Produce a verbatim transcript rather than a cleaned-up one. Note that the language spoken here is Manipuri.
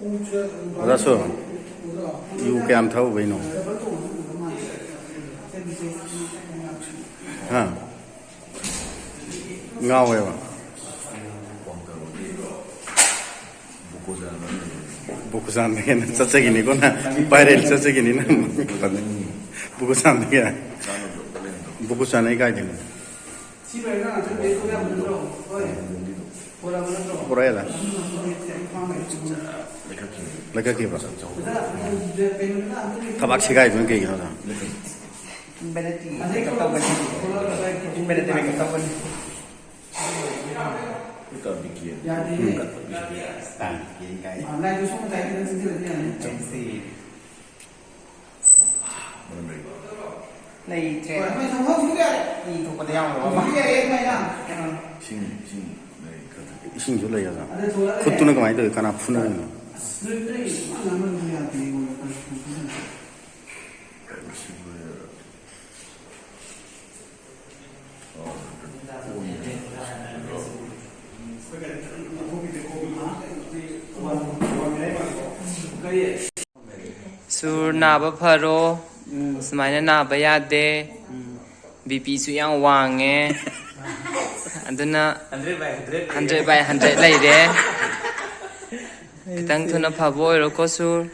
ꯑꯣꯖꯥꯁꯨ, ꯌꯨ ꯀꯌꯥꯝ ꯊꯛꯎꯕꯩꯅꯣ? ꯍꯥ? ꯉꯥꯎꯋꯦꯕ꯫ ꯕꯨꯀꯨꯖꯥꯟꯗ ꯍꯦꯟꯅ ꯆꯠꯆꯈꯤꯅꯤꯀꯣ ꯅꯪ꯫ ꯚꯥꯏꯔꯦꯜ ꯆꯠꯆꯈꯤꯅꯤ ꯅꯪ꯫ ꯕꯨꯀꯨꯖꯥꯟꯗꯒꯤ꯫ ꯕꯨꯀꯨꯖꯥꯟ ꯑꯩ ꯀꯥꯏꯗꯩꯅꯣ? ꯄꯨꯔꯛꯑꯦꯗ꯫ ꯂꯩꯈꯠꯈꯤꯕ꯫ ꯊꯕꯥꯛ ꯁꯦꯒꯥꯏꯗꯨꯅ ꯀꯩꯒꯤꯅꯣ ꯅꯪ? ꯏꯟꯚꯦꯂꯤꯗꯇꯤ ꯃꯦꯀꯞ ꯇꯧꯕꯅꯤ꯫ ꯏꯟꯚꯦꯂꯤꯗꯇꯤ ꯃꯦꯀꯞ ꯇꯧꯕꯅꯤ꯫ ꯌꯥꯗꯦ꯫ ꯆꯪꯁꯤ꯫ ꯂꯩꯇ꯭ꯔꯦ꯫ ꯏ ꯊꯣꯛꯄꯗ ꯌꯥꯎꯔꯕ ꯑꯃ꯫ ꯏꯁꯤꯡ, ꯏꯁꯤꯡ ꯂꯩ ꯈꯔ ꯊꯛꯀꯦ꯫ ꯏꯁꯤꯡꯁꯨ ꯂꯩ ꯑꯗ꯫ ꯈꯨꯠꯇꯨꯅ ꯀꯃꯥꯏꯅ ꯇꯧꯋꯤ? ꯀꯅꯥ ꯐꯨꯅꯔꯤꯅꯣ? ꯁꯨꯔ ꯅꯥꯕ ꯐꯔꯣ꯫ ꯁꯨꯃꯥꯏꯅ ꯅꯥꯕ ꯌꯥꯗꯦ꯫ ꯕꯤ ꯄꯤꯁꯨ ꯌꯥꯝ ꯋꯥꯡꯉꯦ꯫ ꯑꯗꯨꯅ ꯍꯟꯗ꯭ꯔꯦꯠ ꯕꯥꯏ ꯍꯟꯗ꯭ꯔꯦꯠ ꯂꯩꯔꯦ꯫ ꯈꯤꯇꯪ ꯊꯨꯅ ꯐꯕ ꯑꯣꯏꯔꯣꯀꯣ ꯁꯨꯔ꯫